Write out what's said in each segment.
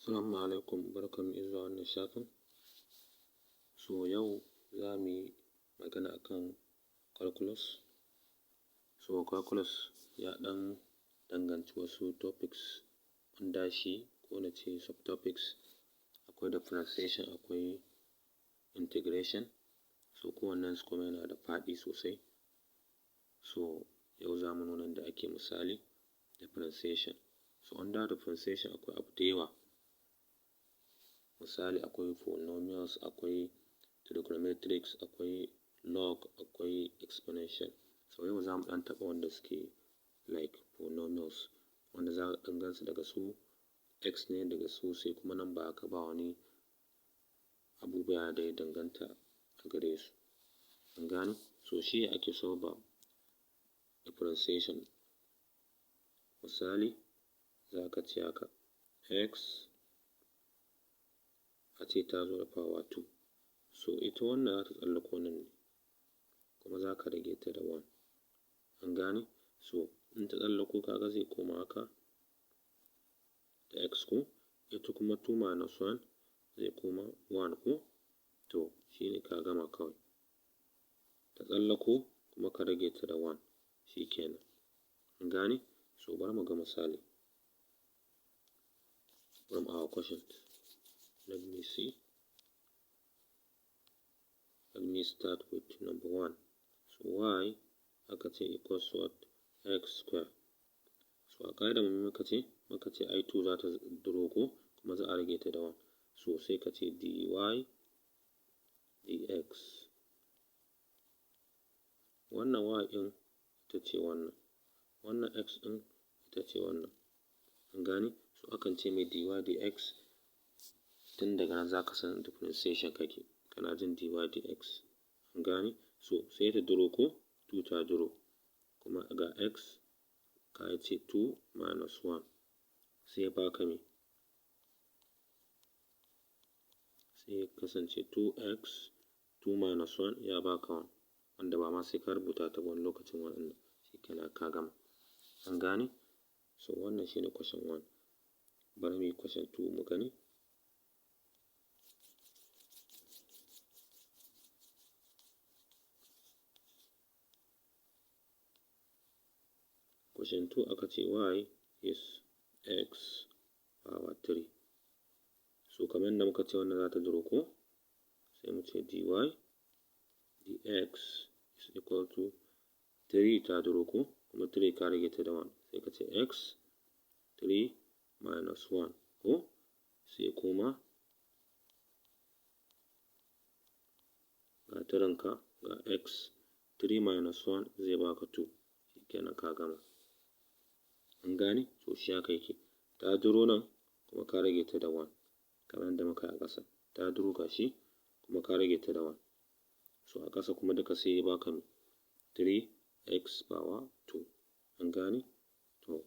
Assalamu alaikum, barkanmu da zuwa wannan shafin. So yau za mu yi magana akan calculus. So calculus ya ɗan danganci wasu topics under shi, ko na ce subtopics. Akwai differentiation, akwai integration. So kowannensu kuma yana da faɗi sosai. So yau za mu nuna yadda ake misali differentiation. So under differentiation akwai abu da yawa. Misali, akwai polynomials, akwai trigonometrics, akwai log, akwai exponential. So yau za mu ɗan taɓa wanda suke like polynomials, wanda za ka ɗan gansu daga su x ne, daga su sai kuma number haka, ba wani abubuwa da ya danganta a gare su. An gane? So shi ya ake solve differentiation? Misali, za ka ce haka, x a ce ta zo da power 2. So ita wannan za ta tsallako nan ne, kuma za ka rage ta da 1. An gane? So in ta tsallako, ka ga zai koma haka da x ko? Ita kuma 2 minus 1 zai koma 1 ko? To shi ne ka gama kawai. Ta tsallako kuma ka rage ta da 1, shi kenan. An gane? So bari mu ga misali. From our question. Let me see. Let me start with number 1. So y aka ce equals what? X square. So a ƙa'idar mu muka ce ai 2 za ta duro ko, kuma za a rage ta da 1. So sai ka ce dy dx. Wannan y ɗin ita ce wannan. Wannan x ɗin ita ce wannan. An gane? So akan ce mai dy dx, tun daga nan za ka san differentiation kake. Kana jin dy dx. An gane? So sai ta duro ko? 2 ta duro. Kuma ga x, ka ce 2 minus 1 sai ya baka me? Sai ya kasance 2x, 2 minus 1 ya baka 1, wanda ba ma sai ka rubuta ta ba wani lokacin wannan, shi kenan ka gama. An gane? So wannan shi ne question 1. Bari mu yi question 2 mu gani. Question 2 aka ce y is x power 3. So kamar yadda muka ce, wannan za ta duro ko? Sai mu ce dy dx is equal to 3 ta duro ko? Kuma 3 ka rage ta da 1. Sai ka ce x 3 minus 1 ko? Sai kuma ga taranka, ga x, 3 minus 1 zai baka 2. Shi kenan ka gama. An gane? So shi haka yake. Ta duro nan kuma ka rage ta da 1, kamar yadda muka yi a ƙasa. Ta duro, ga shi, kuma ka rage ta da 1. So a ƙasa kuma duka sai ya baka me? 3x power 2. An gane? To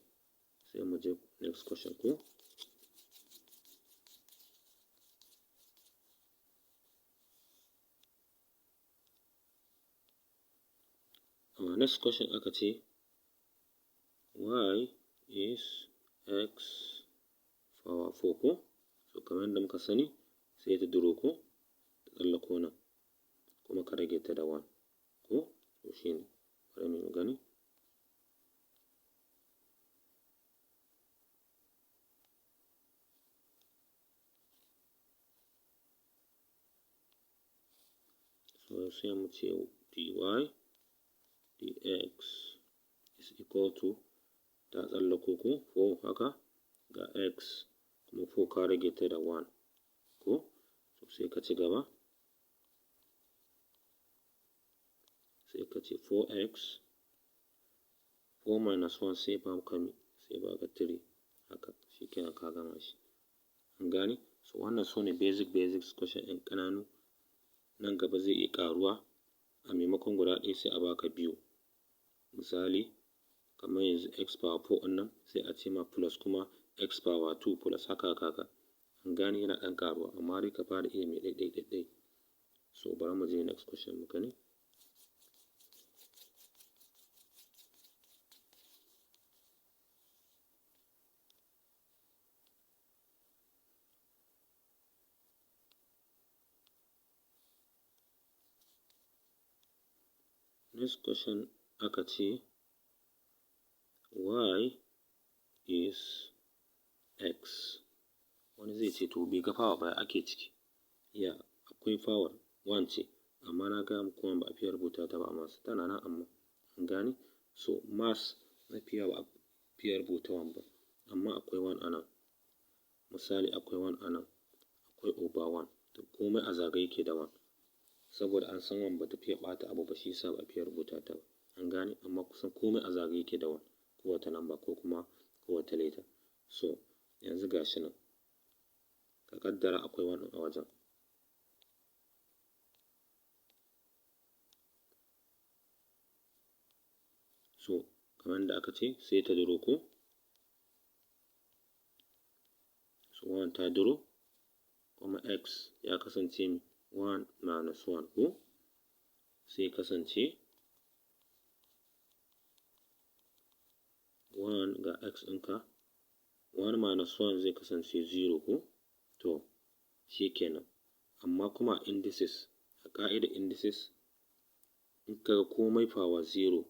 sai mu je next question ko? Our next question aka ce y is x power 4 ko? So kamar yadda muka sani, sai ta duro ko? Ta tsallako nan, kuma ka rage ta da 1 ko? To shi ne. Bari mu gani. So sai mu ce dy dx is equal to ta tsallako ko? 4 haka, ga x, kuma 4 ka rage ta da 1 ko? So sai ka ci gaba. Sai ka ce 4x, 4 minus 1 sai baka me? Sai baka 3 haka, shi kenan ka gama shi. An gane? So wannan su ne basic basics question ɗin ƙananu. Nan gaba zai iya ƙaruwa, a maimakon guda ɗaya sai a baka biyu. Misali, kamar yanzu x power 4 ɗin nan, sai a ce ma plus kuma x power 2 plus haka haka haka. An gane? Yana ɗan ƙaruwa, amma dai ka fara iya mai ɗai ɗai ɗai. So bari mu je next question mu gani. Next question aka ce y is x. Wani zai ce to bai ga power ba, ake ciki? Ya akwai power, 1 ce, amma na gaya muku ba a fiye rubuta ta ba a maths, tana nan amma, an gane? So maths mafi yawa ba a fiye rubuta 1 ba, amma akwai 1 a nan. Misali, akwai 1 a nan, akwai over 1, to komai a zagaye yake da 1. Saboda an san 1 ba ta fiye ɓata abu ba, shi yasa ba a fiye rubuta ta ba. An gane? Amma kusan komai a zagaye yake da 1, kowace number ko kuma kowace letter. So yanzu ga shi nan, ka ƙaddara akwai 1 a wajen. So kamar yadda aka ce, sai ta duro ko? So 1 ta duro, kuma x ya kasance 1 minus 1 ko? Sai kasance 1 ga x ɗinka, 1 minus 1 zai kasance 0 ko? To, shi kenan. Amma kuma indices, a ƙa'idar indices, in ka ga komai power 0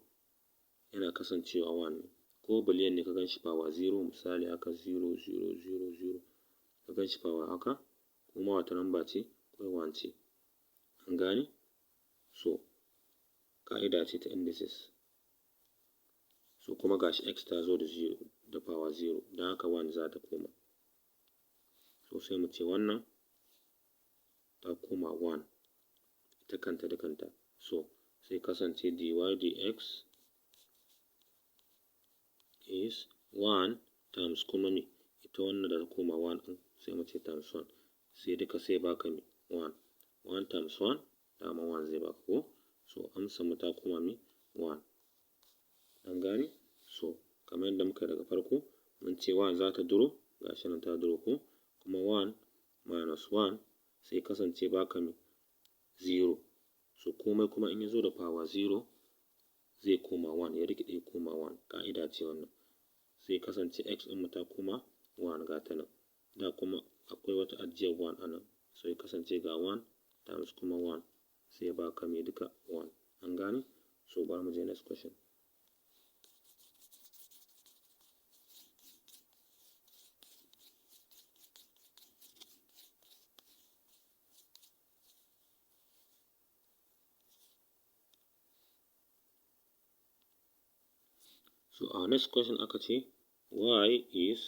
yana kasancewa 1 ne. Ko biliyan ne ka gan shi power 0, misali haka 0, 0, 0, 0, ka gan shi power haka, ko ma wata number ce, kawai 1 ce. An gane? So, ƙa'ida ce ta indices. So kuma ga shi x ta zo da 0, da power 0, don haka 1 za ta koma. So sai mu ce wannan ta koma 1, ita kanta da kanta. So sai kasance dy dx is 1 times kuma me? Ita wannan da ta koma 1 ɗin, sai mu ce times 1. Sai duka sai baka me? 1. 1 times 1 dama 1 zai baka ko? So amsar mu ta koma me? 1. An gane? So kamar yadda muka daga farko, mun ce 1 za ta duro, ga shi nan ta duro ko? Kuma 1 minus 1 sai kasance baka me? 0. So komai kuma in ya zo da power 0 zai koma 1, ya rikide ya koma 1, ƙa'ida ce wannan. Sai kasance x ɗinmu ta koma 1, ga ta nan. Da kuma akwai wata ajiyar 1 a nan. So ya kasance ga 1 times kuma 1 sai ya baka me? Duka 1. An gane? So bari mu je next question. So our next question aka ce y is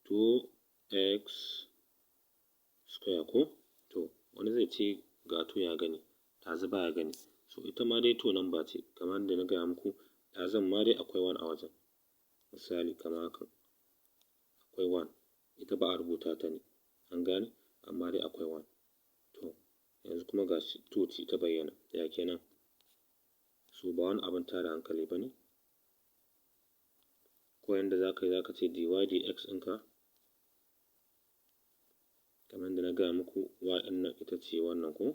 2x square ko? To, wani zai ce ga 2 ya gani, ɗazu baya gani. So ita ma dai 2 number ce, kamar yadda na gaya muku, ɗazun ma dai akwai 1 a wajen. Misali kamar haka, akwai 1, ita ba a rubuta ta ne, an gane? Amma dai akwai 1. To, yanzu kuma ga shi 2 ce ta bayyana, ya kenan? So ba wani abin tada hankali ba ne. Ko yanda za ka yi, za ka ce dy dx ɗinka, kamar yadda na gaya muku, y ɗin nan ita ce wannan ko?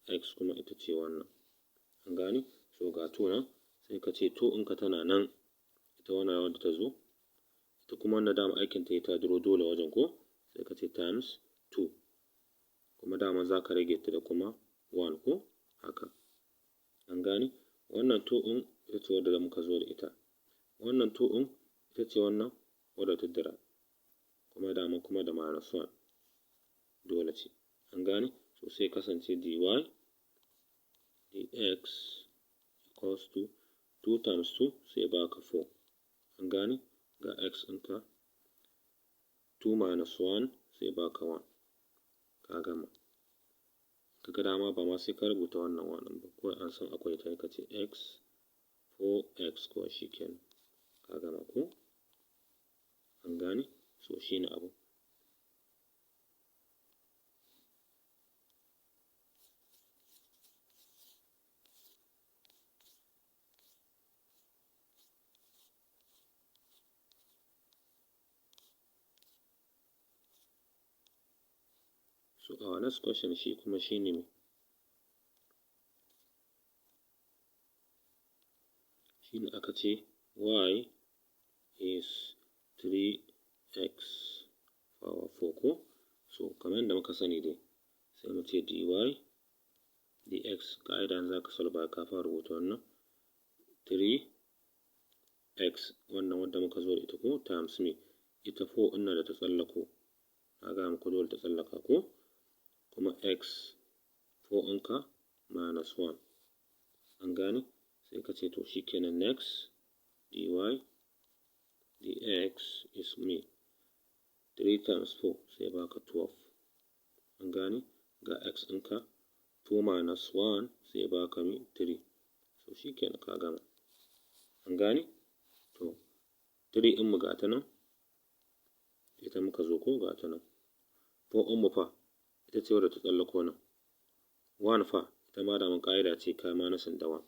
X kuma ita ce wannan. An gane? So ga 2 nan, sai ka ce 2 ɗinka tana nan, ita wannan wadda ta zo, ita kuma wannan dama aikin ta ta duro dole wajen ko? Sai ka ce times 2. Kuma dama za ka rage ta da kuma 1 ko? Haka. An gane? Wannan 2 ɗin ita ce wadda muka zo da ita. Wannan 2 ɗin ita ce wannan wadda ta dira. Kuma dama kuma da minus 1 dole ce. An gane? So sai kasance dy dx equals to 2 times 2 sai baka 4. An gane? Ga x ɗinka, 2 minus 1 sai baka 1. Ka gama. Ka ga dama ba ma sai ka rubuta wannan 1 ɗin ba, kawai an san akwai ta, ka ce x 4x kawai, shi kenan. Ka gama ko? An gane? So shi ne abu. So our next question shi kuma shi ne me? Shi ne aka ce y is 3x power 4 ko? So kamar yadda muka sani dai, sai mu ce dy dx. Ƙa'ida in za ka solve, ka fara rubuta wannan 3x, wannan wadda muka zo da ita ko, times me? Ita 4 ɗin nan da ta tsallako. Na gaya muku dole ta tsallaka ko? Kuma x 4 ɗinka minus 1. An gane? Sai ka ce to shikenan, next, dy dx is me? 3 times 4 sai baka 12. An gane? Ga x ɗinka, 2 minus 1 sai baka me? 3. So shikenan, ka gama. An gane? To, 3 ɗin mu ga ta nan, ita muka zo ko? Ga ta nan. 4 ɗin mu fa? Ita ce wadda ta tsallako nan. 1 fa? Ita ma daman ƙa'ida ce ka minusing da 1.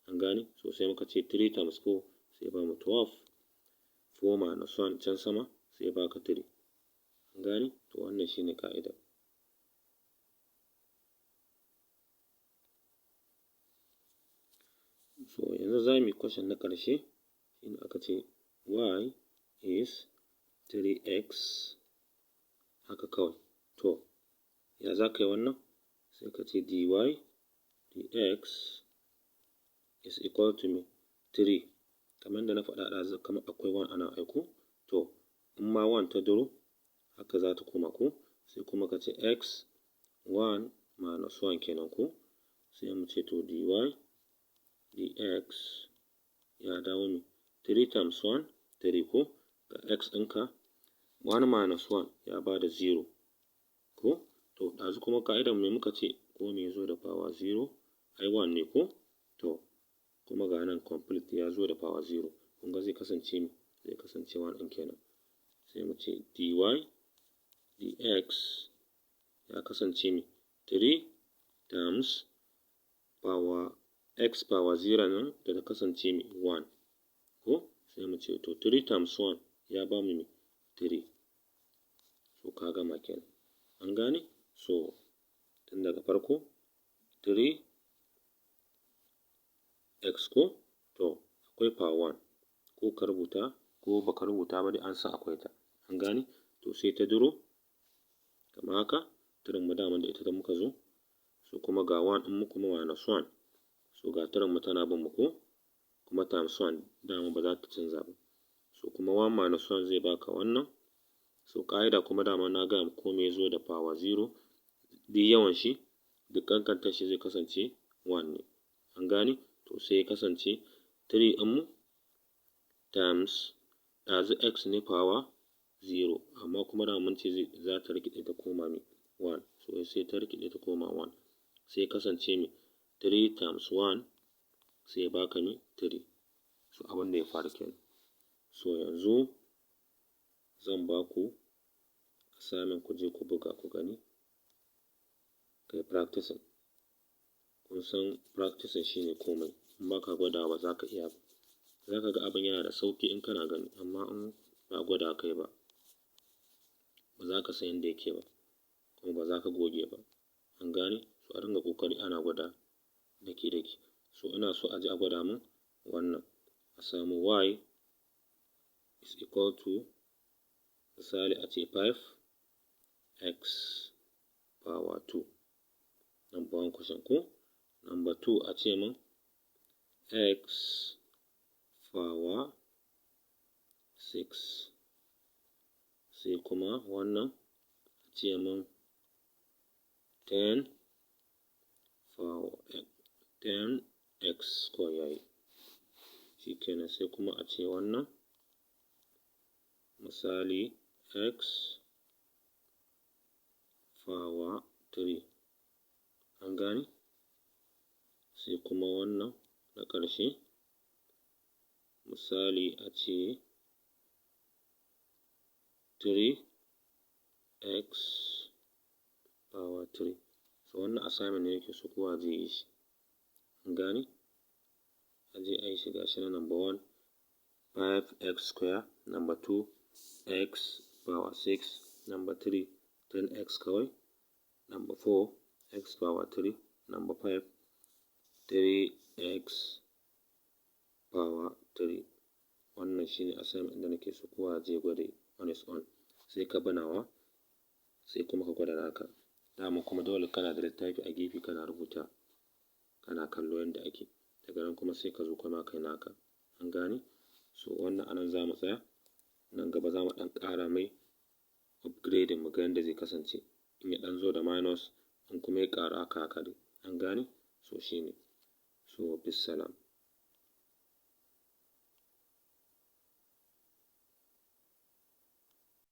An gane? So sai muka ce 3 times 4 sai ba mu 12, 4 minus 1 can sama sai baka 3. An gane? To, wannan shine ƙa'idar. So yanzu za mu yi question na ƙarshe, shine aka ce y is 3x, haka kawai. To, ya za ka yi wannan? Sai ka ce dy dx is equal to me? 3. Kamar da na faɗa ɗazu, kamar akwai 1 a nan ai ko? To, in ma 1 ta duro, haka za ta koma ko? Sai kuma ka ce x 1 minus 1 kenan ko? Sai mu ce to dy dx ya dawo me? 3 times 1, 3 ko? Ga x ɗinka, 1 minus 1 ya ba da 0 ko? To, ɗazu kuma ƙa'idar me muka ce? Ko me ya zo da power 0 ai 1 ne ko? To, kuma ga nan complete ya zo da power 0, kun ga zai kasance me? Zai kasance 1 ɗin kenan. Sai mu ce dy dx ya kasance me? 3 times power x power 0 nan da ta kasance me? 1 ko? Sai mu ce to 3 times 1 ya ba mu me? 3. So ka gama kenan. An gane? So tun daga farko, 3 x ko? To, akwai power 1 ko ka rubuta ko baka rubuta ba dai, an san akwai ta. An gane? To, sai ta duro kamar haka, three-n mu daman da ita da muka zo. So kuma ga 1 ɗin mu kuma minus 1. So ga three-n mu tana bin mu ko? Kuma times 1, dama ba za ta canza ba. So kuma 1 minus 1 zai baka wannan. So ƙa'ida kuma dama na gaya muku, ko me ya zo da power 0, duk yawan shi, duk ƙanƙantar shi, zai kasance 1 ne. An gane? To, sai ya kasance 3 ɗinmu times ɗazu x ne power 0, amma kuma da mun ce za ta rikide ta koma me? 1. So sai ta rikide ta koma 1, sai ya kasance me? 3 times 1 sai ya baka me? 3. So abin da ya faru kenan. So yanzu zan ba ku assignment, ku je ku buga ku gani, kai practicing. Kun san practicing shine komai. In ba ka gwadawa, ba za ka iya ba. Za ka ga abin yana da sauƙi in kana gani, amma in ba gwada kai ba, ba za ka san yadda yake ba, kuma ba za ka goge ba. An gane? So a dinga ƙoƙari ana gwada daki daki. So ina so a je a gwada min wannan, a samu y is equal to, misali a ce 5 x power 2, number one question ko? Number two, a ce min x power 6. Sai kuma wannan, a ce min 10 power 10 x kawai yayi. Shikenan. Sai kuma a ce wannan, misali x power 3. An gane? Sai kuma wannan na ƙarshe, misali a ce 3 x power 3. So wannan assignment ne nake so kowa zai yi shi. An gane? A je a yi shi. Ga shi na number 1, 5x square, number 2, x power 6, number 3, 10x kawai, number 4, x power 3, number 5, 3x power 3. Wannan shine assignment da nake so kowa je gwada on his own. Sai ka bi nawa, sai kuma ka gwada naka. Dama kuma dole kana da littafi a gefe kana rubuta. Kana kallo yanda ake. Daga nan kuma sai ka zo kai ma kai naka. An gane? So wannan anan za mu tsaya. Nan gaba za mu ɗan ƙara mai upgrading, mu ga yanda zai kasance. In ya ɗan zo da minus, in kuma ya ƙaru, haka haka dai. An gane? So shi ne. So bissalam.